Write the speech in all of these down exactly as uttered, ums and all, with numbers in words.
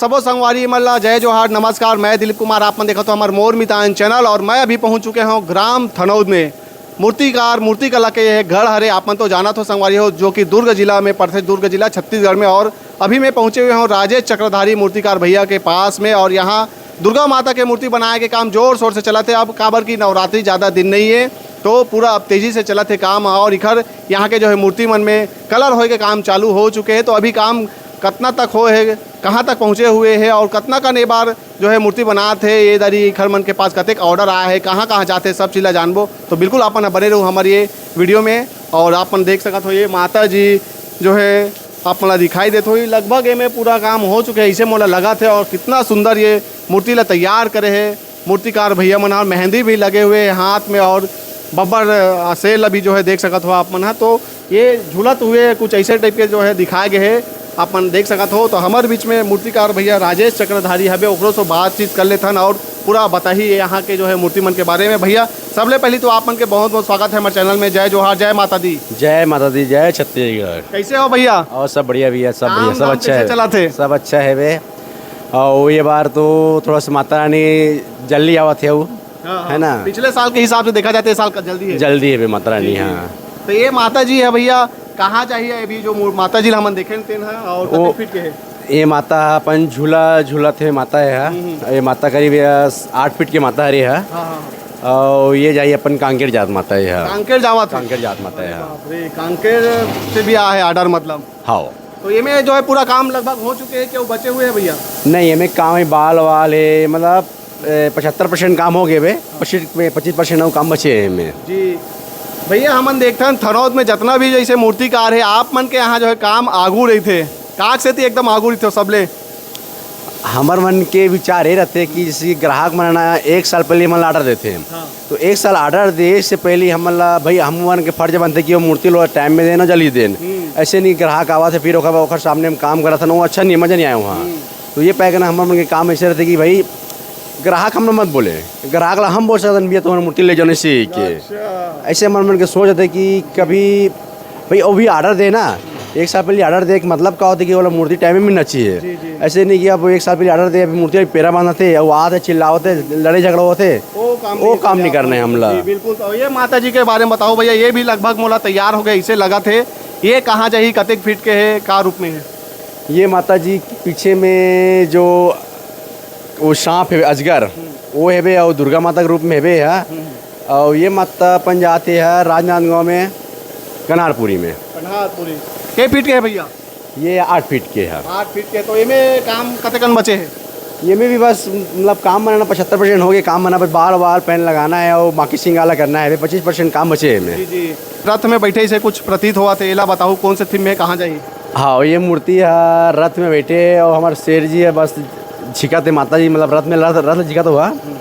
सबो संगवारी मन ला जय जोहार, नमस्कार। मैं दिलीप कुमार, आप मन देखत हो हमर मोर मितान चैनल और मैं अभी पहुंच चुके हूं ग्राम थनौद में। मूर्तिकार, मूर्ति कला के ये गढ़ हरे, आप मन तो जानत हो संगवारी हो, जो कि दुर्ग जिला में पड़थे, दुर्ग जिला छत्तीसगढ़ में। और अभी मैं पहुंचे हुए हूं राजेश चक्रधारी मूर्तिकार भैया के पास में और यहां दुर्गा माता के मूर्ति बनाए के काम जोर शोर से चलत हे। अब काबर की नवरात्रि ज्यादा दिन नहीं है, तो पूरा अब तेजी से चलत हे काम और इखर यहां के जो है मूर्ति मन में कलर होए के काम चालू हो चुके हैं। तो अभी काम कतना तक होए हे, कहाँ तक पहुँचे हुए हे और कतना कन ए बार जो है मूर्ति बनात हे, ये दरी इखर मन के पास कतेक ऑर्डर आए हे, कहाँ कहाँ जाथे, सब चीज ला जानबो। तो बिल्कुल आप मन बने रहू हमर ये वीडियो में। और आप मन देख सकत हो ये माता जी जो है आप मन ला दिखाई देत होही, लगभग एमे पूरा काम हो चुके हे, इसे मोला लगत हे। और कितना सुंदर ये मूर्ति ला तैयार करे हे मूर्तिकार भैया मन ह। मेहंदी भी लगे हुए हे हाथ में और बब्बर, अ, शेर ला भी जो है देख सकत हो आप मन ह। तो ये झूलत हुए कुछ ऐसे टाइप के जो है दिखाए गए हे, आप मन देख सकत हो। तो हमर बीच में मूर्तिकार भैया राजेश चक्रधारी हबे, ओकरो से बातचीत कर लेथन और पूरा बताही यहाँ के जो है मूर्ति मन के बारे में। भैया, सबले पहली तो आप मन के बहुत बहुत स्वागत है हमारे चैनल में। जय जोहार, जय माता दी। जय माता दी, जय छत्तीसगढ़। कैसे हो भैया? और सब बढ़िया भैया, सब काम बढ़िया, सब धाम अच्छा कैसे है। चलत हे? सब अच्छा है बे। और ये बार तो थोड़ा सा माता रानी जल्दी आवत है वो, हाँ, हाँ। है ना? पिछले साल के हिसाब से देखा जाए तो ये साल का जल्दी है। जल्दी है बे माता रानी, जी, जी। हाँ। तो ये माता जी है भैया, कहाँ जाही है अभी जो मू-, माता जी ला हमन देखे तेन है और वो कतेक फीट के है? ये माता अपन झूला झूलत हे माता है, हाँ। हम्म, हम्म। ये माता करीब, अ, आठ फीट के माता हरे है। हाँ, हाँ, हाँ। और ये जाही अपन कांकेर जात माता है, हाँ। कांकेर जावत है? कांकेर जात माता है, अरे हाँ। बाप रे, कांकेर से भी आ है ऑर्डर मतलब? हाँ। तो ये में जो है पूरा काम लगभग हो चुके हैं, क्या वो बचे हुए हैं भैया? नहीं, ये में काम है, बाल वाल है, मतलब, ए, पचहत्तर परसेंट काम हो गए बे, पच्चीस, पच्चीस परसेंट वो काम बचे हैं में। जी भैया, हमन देखथन थनौद में जितना भी जैसे मूर्तिकार है, आप मन के यहाँ जो है काम आगू रहिथे, काक से ती एकदम आगू रहिथे सबले। हमर मन के विचार ये रहते कि जैसे ग्राहक मन ना एक साल पहले हमन ला ऑर्डर देथे, हाँ। तो एक साल ऑर्डर दे से पहले हमन ला, भाई, हमन के फर्ज बनथे कि वो मूर्ति लो टाइम में देना, जल्दी देन। हम्म। ऐसे नहीं, ग्राहक आवा थे, फिर ओकर, ओकर सामने हम काम करत हन, वो अच्छा नहीं, मजा नहीं आया वहाँ। हम्म। तो ये पैक ना, हमर मन के काम ऐसे रहते कि भाई, ग्राहक हम मत बोले, ग्राहक ला हम बोल सकते हैं, "भैया, तुम्हारी मूर्ति ले जाने से के।" अच्छा। ऐसे हमर मन के सोच रहते कि कभी भाई, वो भी ऑर्डर दे ना, एक साल पहले ऑर्डर दे के मतलब का होता है कि वो वाला मूर्ति टाइम में मिलना चाहिए। जी, जी। ऐसे नहीं कि अब एक साल पहले ऑर्डर दे, अभी मूर्ति अभी पेरा बांधत हे, वो आते चिल्लावत हे, लड़े झगड़ा होत हे, वो काम वो नहीं काम नहीं चाहिए करना है आप हमला। जी, बिल्कुल। तो ये माता जी के बारे में बताओ भैया, ये भी लगभग मोला तैयार हो गए, इसे लगा थे। ये कहाँ जाही, कतेक फीट के है, का रूप में है? ये माता जी के पीछे में जो वो सांप है, अजगर, हम्म। वो हेबे, और दुर्गा माता के रूप में हेबे है। हम्म। और ये माता अपन जाते हैं राजनांदगांव में, कनारपुरी में। कनारपुरी। के फीट के है भैया? ये आठ फीट के है। आठ फीट के। तो एमे काम कतेकन बचे है? ये में भी बस, मतलब, काम बनाना पचहत्तर परसेंट हो गए, काम बना, बस बाल वाल पेंट लगाना है और बाकी सिंगाला करना है, पच्चीस परसेंट काम बचे है में। जी, जी। रथ में बैठे से कुछ प्रतीत हुआ थे, एला बताओ कौन से थीम में कहाँ जाही? हाँ, ये मूर्ति है, रथ में बैठे है और हमारे शेर जी है, बस झिका थे माता जी, मतलब, रथ में, रथ, रथ झिका तो हुआ। हम्म।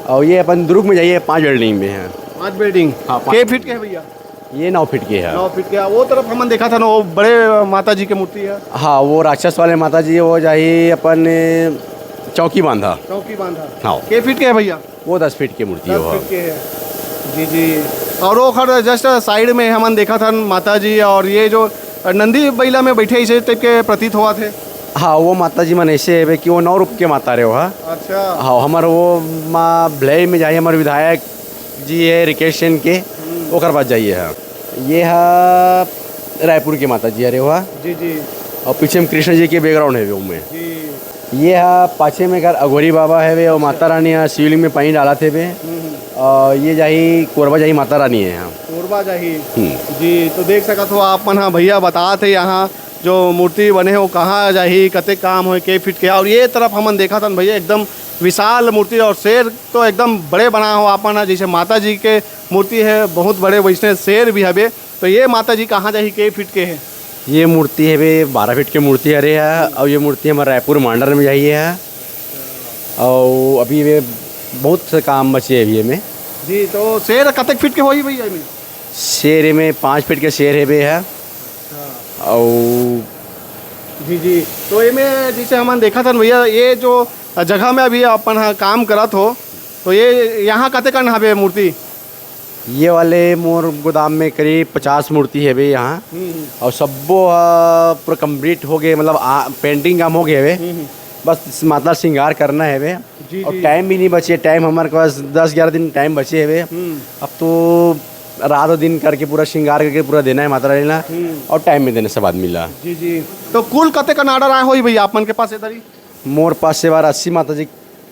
और ये अपन दुर्ग में जाइए, पांच बिल्डिंग में है। पांच बिल्डिंग? हाँ, पांच। के फीट के है भैया? ये नौ फीट के है। नौ फीट के। वो तरफ हमन देखा था ना, वो बड़े माता जी के मूर्ति है। हाँ, वो राक्षस वाले माता जी, वो जाही अपन चौकी बांधा। चौकी बांधा। हाँ। के फीट के है भैया? वो दस फीट की मूर्ति दस हो। फीट के है। जी, जी। और वो खड़ जस्ट साइड में हमन देखा था माता जी, और ये जो नंदी बैला में बैठे, इसे टाइप के प्रतीत हुआ थे। हाँ, वो माता जी मन ऐसे है कि वो नौ रूप के माता रहे हो, हाँ। अच्छा। हाँ, हमारे वो माँ भिलाई में जाए, हमारे विधायक जी है रिकेश सेन के, हम्म। ओकर पास जाइए है। ये है रायपुर के माता जी, अरे वाह। जी, जी। और पीछे में कृष्ण जी के बैकग्राउंड है वो में। जी। ये है पाछे में घर अघोरी बाबा है वे, और माता रानी है शिवलिंग में पानी डाला थे वे। हम्म, हम्म। और ये जाही कोरबा जाही माता रानी है यहाँ। कोरबा जाही। हम्म। जी, तो देख सकत हो आप मन, हाँ, भैया बता थे यहाँ जो मूर्ति बने हो, कहाँ जाही, कते काम हो, के फीट के। और ये तरफ हमन देखा था भैया, एकदम विशाल मूर्ति और शेर तो एकदम बड़े बना हो आप मन ह, जैसे माता जी के मूर्ति है, बहुत बड़े वैसने शेर भी हवे। तो ये माता जी कहाँ जाही, के फीट के है? ये मूर्ति हवे बारह फीट के मूर्ति हरे है, और ये मूर्ति हमारे रायपुर मांडर में जाही है, और अभी ये बहुत से काम बचे है अभी में। जी, तो शेर कतेक फीट के होही भैया एमे? शेर में पाँच फीट के शेर हेबे है। अच्छा। और जी, जी। तो एमे जैसे हमन देखत हन भैया, ये जो जगह में अभी अपन ह काम करत हो, तो ये यहाँ कतेकन हवे मूर्ति? ये वाले मोर गोदाम में करीब पचास मूर्ति हेबे यहाँ। हम्म, हम्म। और सब्बो ह पूरा कंप्लीट हो गए, मतलब आ, पेंटिंग काम हो गए हवे। हम्म, हम्म। बस माता श्रृंगार करना है बे। जी, और जी। टाइम भी नहीं बचे, टाइम हमारे पास दस ग्यारह दिन टाइम बचे है बे। हम्म। अब तो रात और दिन करके पूरा श्रृंगार करके पूरा देना है माता रानी ला। हम्म। और टाइम में देना सब आदमी ला। जी, जी। तो कुल कते कन ऑर्डर आए होही भैया आप मन के पास इधर ही? मोर पास से बार अस्सी माता जी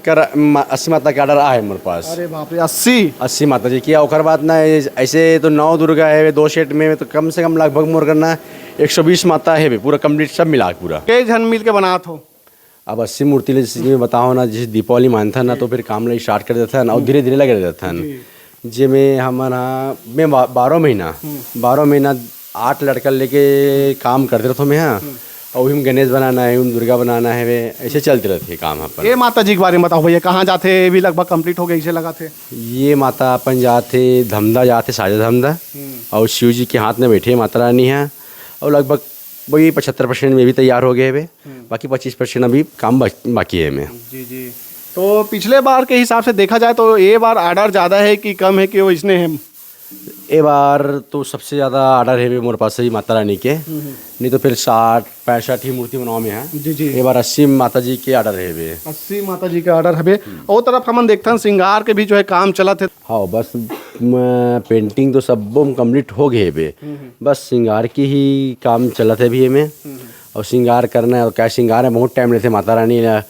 कर, मा-, अस्सी माता के ऑर्डर आए मोर पास। अरे बाप रे, अस्सी? अस्सी माता जी की। ओकर बाद ना, ऐसे तो नौ दुर्गा है बे, दो सेट में तो कम से कम लगभग मोर करना एक सौ बीस माता है बे, पूरा कंप्लीट सब मिला के पूरा। कई झन मिल के बनात हो? अब अस्सी मूर्ति ले जैसे मैं बताओ ना, जैसे दीपावली मानथन ना, तो फिर काम ला स्टार्ट कर देथन और धीरे धीरे लगे रहथन। जी। जेमे हमन हा, मैं बा-, बारह महीना, हम्म। बारह महीना आठ लड़का लेके काम करते रहथो मैं, हाँ। हम्म। और उही में गणेश बनाना है, उही में दुर्गा बनाना है, वे ऐसे चलते रहते हैं काम अपन। ये माता जी के बारे में बताओ भैया, कहाँ जाते, ये भी लगभग कंप्लीट हो गया, इसे लगा थे? ये माता अपन जाते धमदा, जाते साजा धमदा, हम्म। और शिव जी के हाथ में बैठे माता रानी है, और लगभग वही पचहत्तर परसेंट में भी तैयार हो गए हवे, हम्म। बाकी पच्चीस परसेंट अभी काम बच-, बाकी है में। जी, जी। तो पिछले बार के हिसाब से देखा जाए तो ये बार ऑर्डर ज़्यादा है कि कम है कि वो इसने है? ए बार तो सबसे ज़्यादा ऑर्डर है भी मोर पास ही माता रानी के, हम्म, हम्म। नहीं तो फिर साठ पैंसठ ही मूर्ति बनावे में है। जी, जी। ए बार अस्सी माता जी के ऑर्डर है बे। अस्सी माता जी के ऑर्डर हवे। हम्म। ओ तरफ हमन देखथन श्रृंगार के भी जो है काम चलत है। हाँ, बस म-, पेंटिंग तो सब्बो म कंप्लीट हो गए बे। हम्म, हम्म। बस श्रृंगार की ही काम चलत है अभी एमे। हम्म, हम्म। और श्रृंगार करना है, और क्या श्रृंगार है, बहुत टाइम लेते माता रानी ला।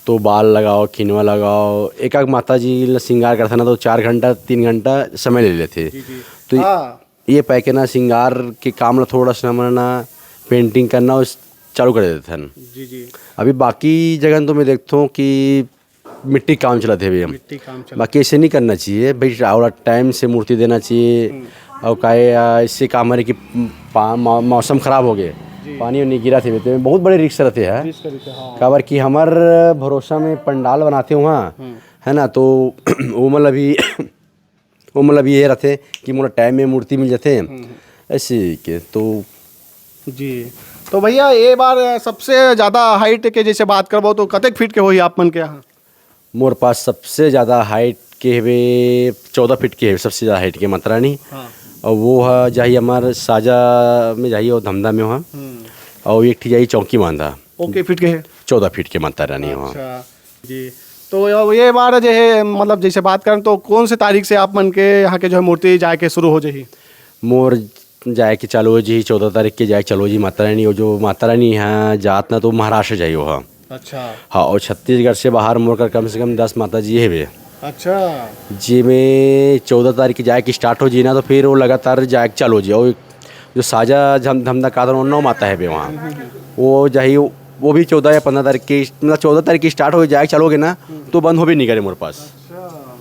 तो बाल लगाओ, खिनवा लगाओ, एक एक माता जी ला श्रृंगार करता ना तो चार घंटा, तीन घंटा समय ले लेते। जी, जी। तो हाँ। ये पाए के ना श्रृंगार के काम ला थोड़ा सा हमन ना पेंटिंग करना उस चालू कर देते हैं। जी, जी। अभी बाकी जगह तो मैं देखता हूँ कि मिट्टी काम चलत है भैया। मिट्टी काम चलत बाकी ऐसे नहीं करना चाहिए भाई, थोड़ा टाइम से मूर्ति देना चाहिए। हम्म। और काहे, आ, इससे का हमारे कि पा-, मौ-, मौसम खराब हो गए, जी। पानी उनी गिरा थे, तो बहुत बड़े रिस्क रहते हैं। रिस्क रहते हैं, हाँ। काबर कि हमर भरोसा में पंडाल बनाते हो, हाँ, हम्म। है ना, तो वो मतलब अभी, वो मतलब ये रहते कि मोला टाइम में मूर्ति मिल जाते, हम्म। ऐसे के तो। जी, तो भैया, ये बार सबसे ज़्यादा हाइट के जैसे बात करबो, तो कतेक फीट के होही आप मन के यहाँ? मोर पास सबसे ज़्यादा हाइट के हवे, चौदह फीट के हवे, सबसे ज़्यादा हाइट के माता रानी। हाँ। और वो ह जाही हमार साजा में जाही और धमधा में ह। हम्म। और एक ठी जाही चौकी मांधा। वो के फीट के है? चौदह फीट के माता रानी ह। अच्छा, जी। तो अब ये बार जो है, मतलब, जैसे बात करें तो कौन से तारीख से आप मन के यहाँ के जो है मूर्ति जाए के शुरू हो जाही? मोर जाए के चालू हो जी, चौदह तारीख के जाए के चालू हो जी माता रानी। वो जो माता रानी यहाँ जात ना, तो महाराष्ट्र जाही वो ह। अच्छा। हाँ, और छत्तीसगढ़ से बाहर मोर कर कम से कम दस माता जी हेवे। अच्छा। जी, में चौदह तारीख के जाए के स्टार्ट हो जी ना, तो फिर वो लगातार जाए के चालू हो जी। और जो साजा झम-, धमधा कादर, वो नौ माता हेवे वहाँ। वो जाही, वो भी चौदह या पन्द्रह तारीख के, मतलब, चौदह तारीख के स्टार्ट हो जाए के चालू हो गए ना, तो बंद हो भी नहीं करे मोर पास। अच्छा।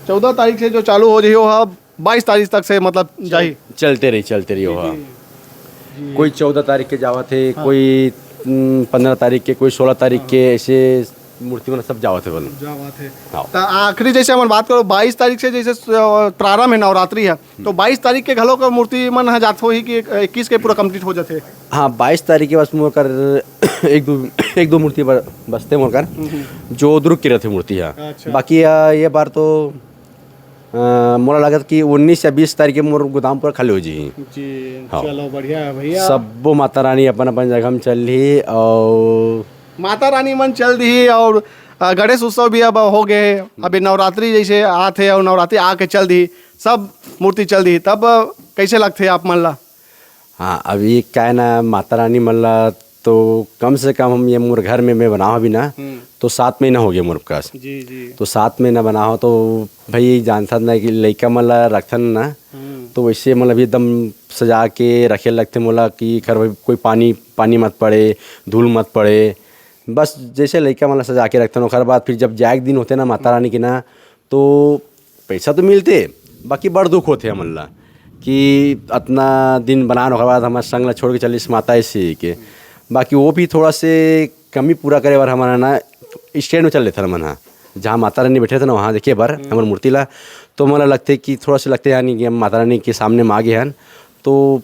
चौदह तारीख से जो चालू हो जाही, वो ह बाईस तारीख तक से, मतलब, जाही? चलते रही, चलते रही जी, हो, हाँ। जी। जी। कोई चौदह तारीख के जावत है, हाँ। कोई, उम, पन्द्रह तारीख के, कोई सोलह तारीख हाँ। के, ऐसे मूर्ति मन सब जावत है बोल। जावत है। हाँ। त आखिरी जैसे हमन बात करो, बाईस तारीख से जैसे, अ, प्रारंभ है, नवरात्रि है, तो बाईस तारीख के घलो का मूर्ति मन ह जात होही कि इक्कीस के पूरा कंप्लीट हो जाथे? हाँ, बाईस तारीख के बस मोर कर एक दो, एक दो मूर्ति ब-, बचथे मोर कर, हम्म, हम्म। जो दुर्ग के रहथे मूर्ति ह। अच्छा। बाकी, अ, ये बार तो अ, मोला लागत कि उन्नीस या बीस तारीख के मोर गोदाम पूरा खाली हो जाही। जी, हाँ। चलो, बढ़िया है भैया। सब्बो माता रानी अपन अपन जगह में चल रही और माता रानी मन चल दी और, अ, गणेश उत्सव भी अब हो गए। अभी नवरात्रि जैसे आत है और नवरात्रि आके चल दी, सब मूर्ति चल दी, तब कैसे लगथे आप मन ला? हाँ, अभी का है ना, माता रानी मन ला तो कम से कम हम ये मोर घर में मैं बनाओ अभी ना, हम्म। तो सात महीना हो गया मोर पास। जी, जी। तो सात महीना बनाओ तो भाई, जानथस ना कि लइका मन ला रखथन ना, हम्म। तो वैसे मतलब एकदम सजा के रखे लगथे मोला कि एकर भाई कोई पानी, पानी मत पड़े, धूल मत पड़े। बस जैसे लइका मन ला सजा के रखथन, ओकर बाद फिर जब जाए के दिन होथे ना माता रानी के ना, तो पैसा तो मिलथे, बाकी बड़ दुख होथे हमन ला कि अतना दिन बनान, ओकर बाद हमर संग ला छोड़ के चलिस माता ऐसे के। बाकी वो भी थोड़ा से कमी पूरा करे बर हमन ह ना स्टैंड में चल लेथन हमन ह, जहाँ माता रानी बैठे थे ना, वहाँ देखे बर हम्म। हमर मूर्ति ला, तो मोला लगथे कि थोड़ा से लगथे, यानी कि हम माता रानी के सामने में आ गए हन, तो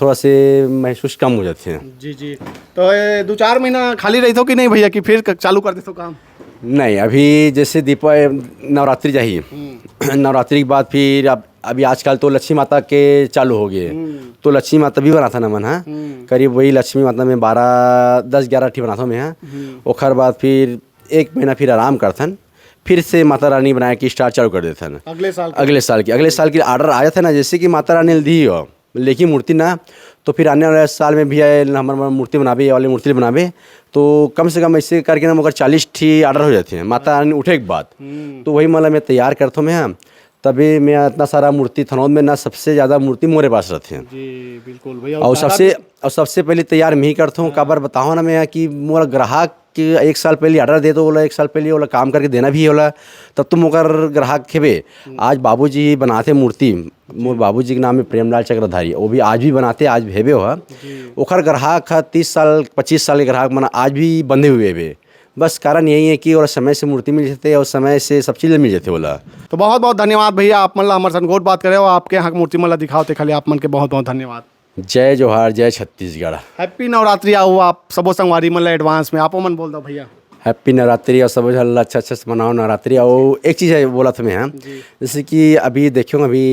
थोड़ा से महसूस कम हो जाथे। जी, जी। तो ये दो चार महीना खाली रहिथो कि नहीं भैया, कि फिर क-, चालू कर देथो काम? नहीं, अभी जैसे दीपा-, नवरात्रि जाही, हम्म। नवरात्रि के बाद फिर अब अभी आजकल तो लक्ष्मी माता के चालू हो गए, हम्म। तो लक्ष्मी माता भी बनाथन हमन हा। हम्म। करीब वही लक्ष्मी माता में बारह, दस, ग्यारह ठी बनाथों मैं हा। हम्म। ओखर बाद फिर एक महीना फिर आराम करथन, फिर से माता रानी बनाए के स्टार्ट चालू कर देथन। अगले साल के? अगले साल के, अगले साल के ऑर्डर आ जाथे ना, जैसे कि माता रानी दी हो, लेकिन मूर्ति ना, तो फिर आने वाले साल में भी आए, हमर मन मूर्ति बनाबे, ये वाली मूर्ति बनाबे, तो कम से कम ऐसे करके ना, मगर चालीस ठी ऑर्डर हो जाते हैं माता रानी उठे के बाद। हम्म। तो वही मतलब मैं तैयार करता हूँ मैं, हाँ। तभी मैं इतना सारा मूर्ति थनौद में ना, सबसे ज़्यादा मूर्ति मोरे पास रहते हैं। जी, बिल्कुल भैया, और और सारा सबसे, भी और सबसे पहले तैयार मैं ही करता हूँ। हाँ। काबर बताओ ना मैं, कि मोर ग्राहक कि एक साल पहले ऑर्डर दे, तो बोला एक साल पहले बोला काम करके देना भी होला, तब तुम ओकर ग्राहक हेबे। हम्म। आज बाबूजी बनाते मूर्ति, मोर बाबूजी के नाम है प्रेमलाल चक्रधारी, वो भी आज भी बनाते, आज भी हेबे हो। जी। ओकर ग्राहक है तीस साल, पच्चीस साल के ग्राहक मन आज भी बंधे हुए हेबे। बस कारण यही है कि ओला समय से मूर्ति मिल जाते और समय से सब चीज़ मिल जाते बोला। तो बहुत बहुत धन्यवाद भैया, आप मन ला हमर संग गोठ बात करे हो, आपके यहाँ के मूर्ति मन ला दिखाओ, ते खाली आप मन के बहुत बहुत धन्यवाद। जय जोहार, जय छत्तीसगढ़। हैप्पी नवरात्रि आओ आप सबो संगवारी मन ला एडवांस में, आपो मन बोल दो भैया। हैप्पी नवरात्रि और सबो झन ला अच्छा अच्छा से मनाओ नवरात्रि। और एक चीज़ है बोला था मैं, हाँ, जी। जैसे कि अभी देखियो, अभी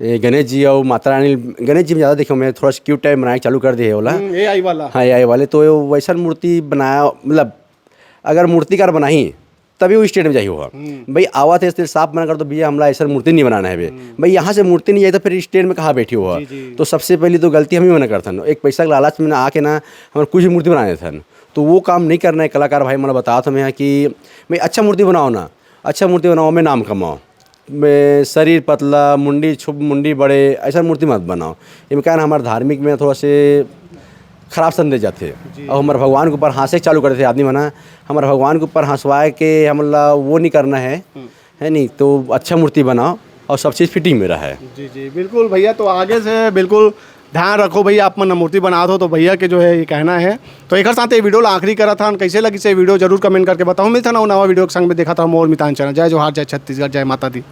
ये गणेश जी और माता रानी, गणेश जी में ज़्यादा देखियो मैं थोड़ा सा क्यूट टाइप बनाए चालू कर दिए होला। हम्म, एआई वाला। हाँ, एआई वाले, तो वैसा मूर्ति बनाया, मतलब अगर मूर्तिकार बनाही तभी वो स्टेट में जाही हुआ। हम्म। भाई आवत है, इसने साफ मना कर दो, भैया हमला ऐसा मूर्ति नहीं बनाना है बे। हम्म। भाई यहाँ से मूर्ति नहीं जाए तो फिर स्टेट में कहाँ बैठी हुआ? जी, जी। तो सबसे पहली तो गलती हम ही मना करथन, एक पैसा के लालच में ना आके ना हमारे कुछ भी मूर्ति बना देथन। तो वो काम नहीं करना है कलाकार भाई, मतलब बता था मैं यहाँ कि भाई अच्छा मूर्ति बनाओ ना, अच्छा मूर्ति बनाओ, मैं नाम कमाओ। में शरीर पतला, मुंडी छुप, मुंडी बड़े, ऐसा मूर्ति मत बनाओ। इनका ना हमारे धार्मिक में थोड़ा से खराब संदेश जाते। जी। और हमारे भगवान के ऊपर हंसे चालू करते आदमी मना, हमारे भगवान के ऊपर हंसवाए के हमला वो नहीं करना है, हम्म। है नहीं, तो अच्छा मूर्ति बनाओ और सब चीज़ फिटिंग में रहे। जी, जी, बिल्कुल भैया, तो आगे से बिल्कुल ध्यान रखो भैया, आप मन मूर्ति बनात हो तो भैया के जो है ये कहना है। तो एक साथ ये वीडियो ला आखिरी करत हन, कैसे लगी से वीडियो जरूर कमेंट करके बताओ। मिलता ना नवा वीडियो के संग में, देखा था मोर मितान चैनल। जय जोहार, जय छत्तीसगढ़, जय माता दी।